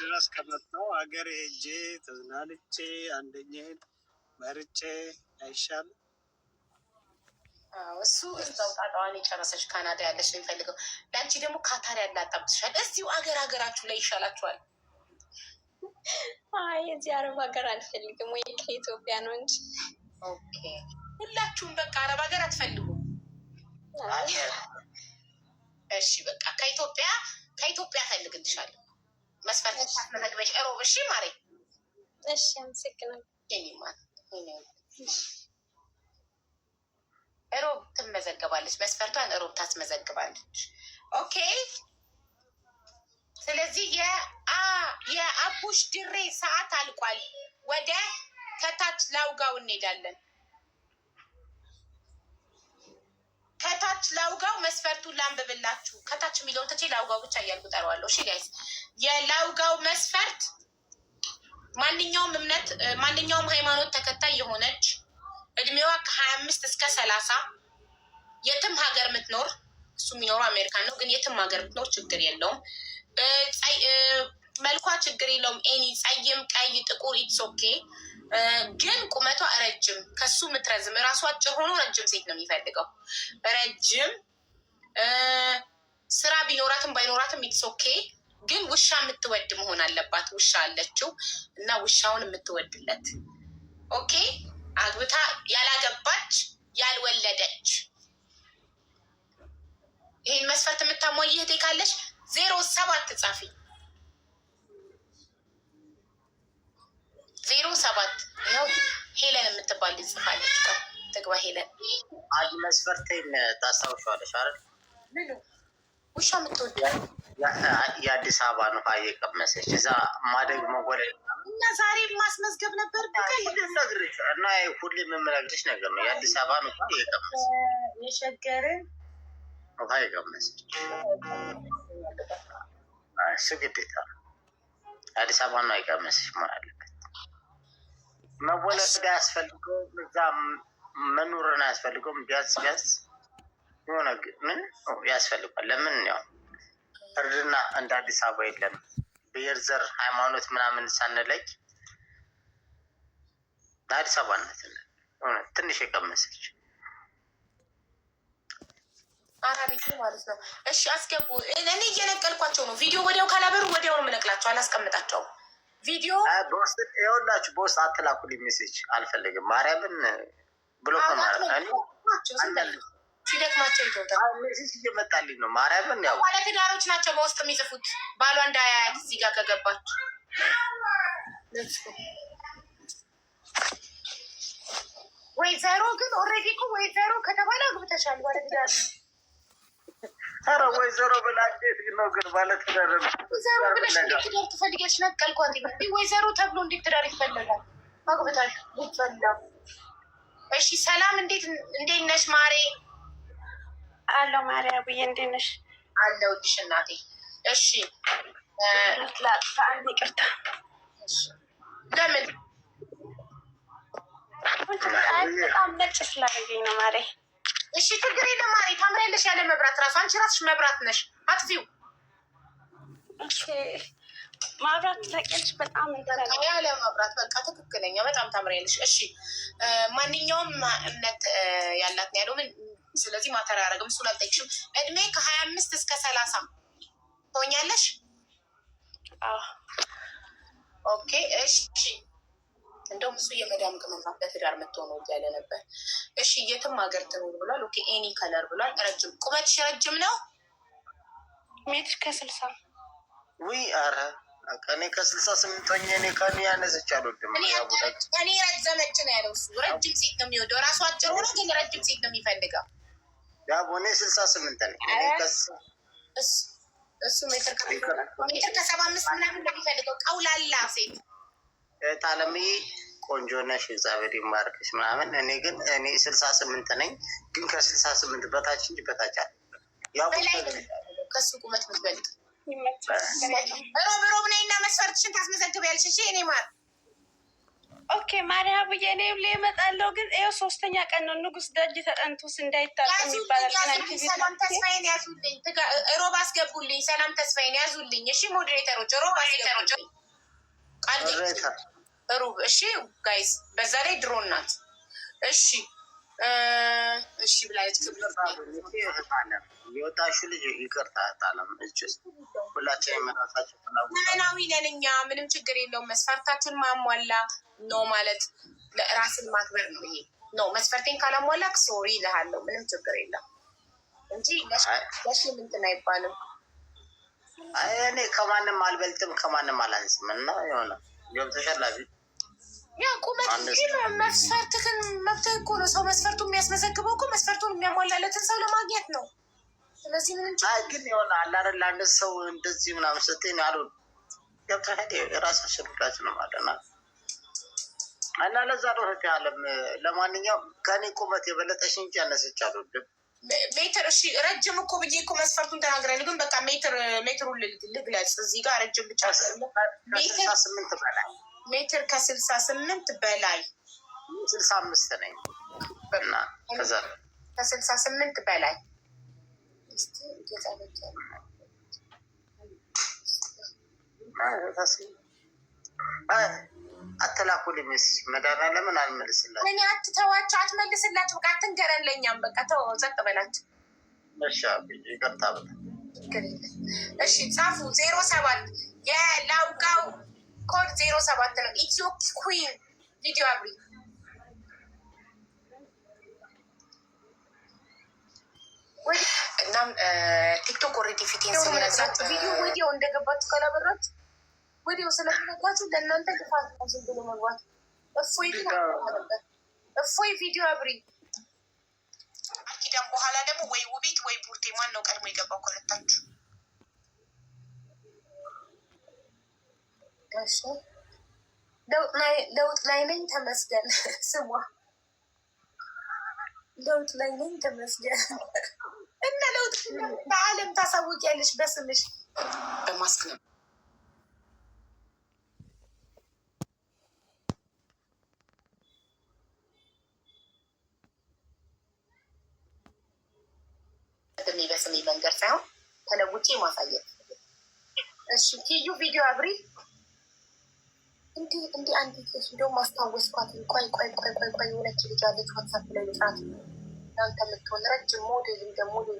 ድረስ ከመጣሁ ሀገር ሄጄ ተዝናንቼ አንደኛዬን መርጬ አይሻልም? አዎ፣ እሱ እዛው ጣጣዋን የጨረሰች ካናዳ ያለች ነው የሚፈልገው። ለአንቺ ደግሞ ካታር ያለ አጣብስሻል። እዚሁ አገር ሀገራችሁ ላይ ይሻላችኋል። አይ፣ እዚህ አረብ ሀገር አልፈልግም፣ ወይ ከኢትዮጵያ ነው እንጂ። Okay፣ ሁላችሁም በቃ አረብ ሀገር አትፈልጉም። አይ። እሺ፣ በቃ ከኢትዮጵያ እፈልግልሻለሁ። መስፈርት ታስመዘግበሽ እሮብ። እሺ ማሬ። እሺ፣ አመሰግናለሁ። የኔ ማር፣ የኔ እሮብ ትመዘገባለች። መስፈርቷን እሮብ ታስመዘግባለች። Okay። ስለዚህ የአቡሽ ድሬ ሰዓት አልቋል። ወደ ከታች ላውጋው እንሄዳለን። ከታች ላውጋው መስፈርቱን ላንብብላችሁ። ከታች የሚለውን ትቼ ላውጋው ብቻ እያልኩ ጠራዋለሁ። እሺ guys፣ የላውጋው መስፈርት ማንኛውም እምነት፣ ማንኛውም ሃይማኖት ተከታይ የሆነች፣ እድሜዋ ከ25 እስከ 30፣ የትም ሀገር የምትኖር፣ እሱ የሚኖረው አሜሪካን ነው፣ ግን የትም ሀገር ብትኖር ችግር የለውም። መልኳ ችግር የለውም። Any ጸይም፣ ቀይ፣ ጥቁር it's okay። ግን ቁመቷ ረጅም፣ ከሱ የምትረዝም፣ እራሱ አጭር ሆኖ ረጅም ሴት ነው የሚፈልገው። ረጅም፣ ስራ ቢኖራትም ባይኖራትም it's okay። ግን ውሻ የምትወድ መሆን አለባት። ውሻ አለችው እና ውሻውን የምትወድለት፣ okay። አግብታ ያላገባች፣ ያልወለደች፣ ይህን መስፈርት የምታሟይ እህቴ ካለች 07 ጻፊ። 07። ይኸው ሄለን የምትባል ልጅ ጽፋለች። ቆይ ትግባ ሄለን። አይ፣ መስፈርቴን ታስታውሻለሽ አይደል? ምኑ? ውሻ የምትወድ። የአዲስ አበባ ውሃ እየቀመሰች እዛ ማደግ መወለድ እና ዛሬ ማስመዝገብ ነበር። ነግሬሽ እና ሁሌም የምነግርሽ ነገር ነው። የአዲስ አበባ ውሃ እየቀመሰች የሸገርን ውሃ የቀመሰች፣ እሱ ግዴታ ነው። አዲስ አበባ ነው የቀመሰች መሆን አለበት። መወለድ አያስፈልገውም። እዛ መኖርን አያስፈልገውም። ቢያንስ ቢያንስ የሆነ ምን ያስፈልጓል? ለምን ያው እርድና እንደ አዲስ አበባ የለም። ብሔር፣ ዘር፣ ሃይማኖት ምናምን ሳንለይ ለአዲስ አበባነት ትንሽ የቀመሰች። አራሪቲ ማለት ነው። እሺ አስገቡ። እኔ እየነቀልኳቸው ነው። ቪዲዮ ወዲያው ካላበሩ ወዲያው ነው የምነቅላቸው። አላስቀምጣቸውም። ቪዲዮ በውስጥ ይኸውላችሁ፣ በውስጥ አትላኩልኝ message አልፈልግም። ማርያምን block ነው ማለት ነው። ሲደክማቸው ይተውታል። Message እየመጣልኝ ነው። ማርያምን ያው ባለትዳሮች ናቸው በውስጥ የሚጽፉት። ባሏ እንዳያያት እዚህ ጋር ከገባች። ወይዘሮ ግን already እኮ ወይዘሮ ከተባለ አግብተሻል። ባለትዳር ነው። ኧረ ወይዘሮ ብላ እንዴት ነው ግን ባለትዳር? ወይዘሮ ብለሽ እንዴት ትዳር ትፈልጊያለሽ? ነቀልኳት። ወይዘሮ ተብሎ እንዴት ትዳር ይፈለጋል? አግብታሽ ይፈላው። እሺ ሰላም፣ እንዴት ነሽ ማሬ? አለው ማርያ ብዬ፣ እንዴት ነሽ? አለሁልሽ እናቴ። እሺ። ላጥፋ፣ አንድ ይቅርታ። ለምን? በጣም ነጭ ስላደረገኝ ነው ማሬ። እሺ ችግር የለም ማሬ፣ ታምሪያለሽ ያለ መብራት ራሱ። አንቺ ራስሽ መብራት ነሽ። አጥፊው። ማብራት ታውቂያለሽ፣ በጣም ያለ መብራት በቃ ትክክለኛ፣ በጣም ታምሪያለሽ። እሺ፣ ማንኛውም እምነት ያላት ነው ያለው። ምን ስለዚህ matter አያደርግም። እሱን አልጠይቅሽም። እድሜ ከ25 እስከ 30 ትሆኛለሽ? Okay እሺ። እንደውም እሱ የመዳም ቅመም ናት ለትዳር የምትሆነው እያለ ነበር። እሺ፣ የትም ሀገር ትኖር ብሏል። Okay፣ any color ብሏል። ረጅም፣ ቁመትሽ ረጅም ነው? ሜትር ከ60። ውይ ኧረ እኔ ከ68 ሆኜ እኔ ከእኔ ያነሰች አልወድም። እኔ ረዘመች ነው ያለው እሱ። ረጅም ሴት ነው የሚወደው። ራሱ አጭር ሆኖ ግን ረጅም ሴት ነው የሚፈልገው። ያው እኔ 68 ነኝ። እኔ እሱ ሜትር ከ75 ምናምን ነው የሚፈልገው። ቀውላላ ሴት። አለምዬ ቆንጆ ነሽ፣ እግዚአብሔር ይባርክሽ ምናምን። እኔ ግን እኔ 68 ነኝ፣ ግን ከ68 በታች እንጂ በታች አለ ያው ከሱ ቁመት ምትበልጥ። ሮብ ሮብ ነይና መስፈርትሽን ታስመዘግቢያለሽ። እሺ እኔ ማር። Okay ማርያ ብዬ፣ እኔ ሁሌ እመጣለሁ፣ ግን ይኸው ሶስተኛ ቀን ነው። ንጉስ ደጅ ተጠንቶስ እንዳይታጠም ይባላል። ሰላም ተስፋዬን ያዙልኝ፣ ሮብ አስገቡልኝ። ሰላም ተስፋዬን ያዙልኝ። እሺ moderator ኦች፣ ሮብ አስገቡልኝ። ቃል ሩብ። እሺ guys፣ በዛ ላይ ድሮን ናት። እሺ እሺ ብላለች። የወጣሹ ልጅ ይቅርታ አለም ሁላችን የመራሳቸው ዘመናዊ ነን እኛ፣ ምንም ችግር የለውም። መስፈርታችን ማሟላ ነው ማለት ራስን ማክበር ነው። ይሄ ነው መስፈርቴን ካላሟላክ sorry ይልሃለሁ። ምንም ችግር የለም እንጂ ለሽ ምንትን አይባልም። እኔ ከማንም አልበልጥም ከማንም አላንስም እና የሆነ ገብተሻል። ያ ቁመት መስፈርትህን መብትህ እኮ ነው። ሰው መስፈርቱ የሚያስመዘግበው እኮ መስፈርቱን የሚያሟላለትን ሰው ለማግኘት ነው። ስለዚህ ምንም ግን የሆነ አለ አይደል አንድ ሰው እንደዚህ ምናምን ስትይ አሉ ገብተሻል። የራሳችን ሁላችን ነው ማለት ነው እና ለዛ ነው እህቴ አለም። ለማንኛውም ከእኔ ቁመት የበለጠሽ እንጂ ያነሰች አልወድም። ሜትር እሺ፣ ረጅም እኮ ብዬ እኮ መስፈርቱን ተናግሬያለሁ። ግን በቃ ሜትሩን ልግለጽ እዚህ ጋር ረጅም ብቻ ከ68 በላይ ሜትር ከ68 በላይ 65 ነኝ እና ከዛ ከ68 በላይ አትላኩልኝ። መድኃኒዓለምን አልመልስላቸው። እኔ አትተዋቸው፣ አትመልስላቸው። በቃ አትንገረን። ለእኛም በቃ ተው፣ ጸጥ በላቸው። እሺ ይቅርታ። እሺ ጻፉ። 07 የላውጋው ኮድ 07 ነው። ኢትዮ ኩዊን ቪዲዮ አብሪ። እናም ቲክቶክ already ፊቴን ስለነግራችሁ ቪዲዮ ወዲያው እንደገባችሁ ካላበራችሁ ወዲያው ስለምነግራችሁ ለእናንተ ልፋት ነው ዝም ብሎ መግባት። እፎይ ግን ነበር። እፎይ ቪዲዮ አብሪ። አኪዳን በኋላ ደግሞ ወይ ውቤት ወይ ቡርቴ፣ ማን ነው ቀድሞ የገባው ከሁለታችሁ? እሺ ለውጥ ላይ ነኝ ተመስገን። ስሟ ለውጥ ላይ ነኝ ተመስገን። እና ለውጥ በዓለም ታሳውቂያለሽ በስምሽ በማስክ ነው። በስሜ መንገድ ሳይሆን ተለውጬ ማሳየት። እሺ ኪዩ ቪዲዮ አብሪ። እንዲህ እንዲህ አንዲት ልጅ እንደውም አስታወስኳት። ቆይ ቆይ ቆይ ቆይ ቆይ የሆነች ልጅ አለች WhatsApp ላይ ልጥራት እናንተ የምትሆን ረጅም ሞዴል እንደ ሞዴል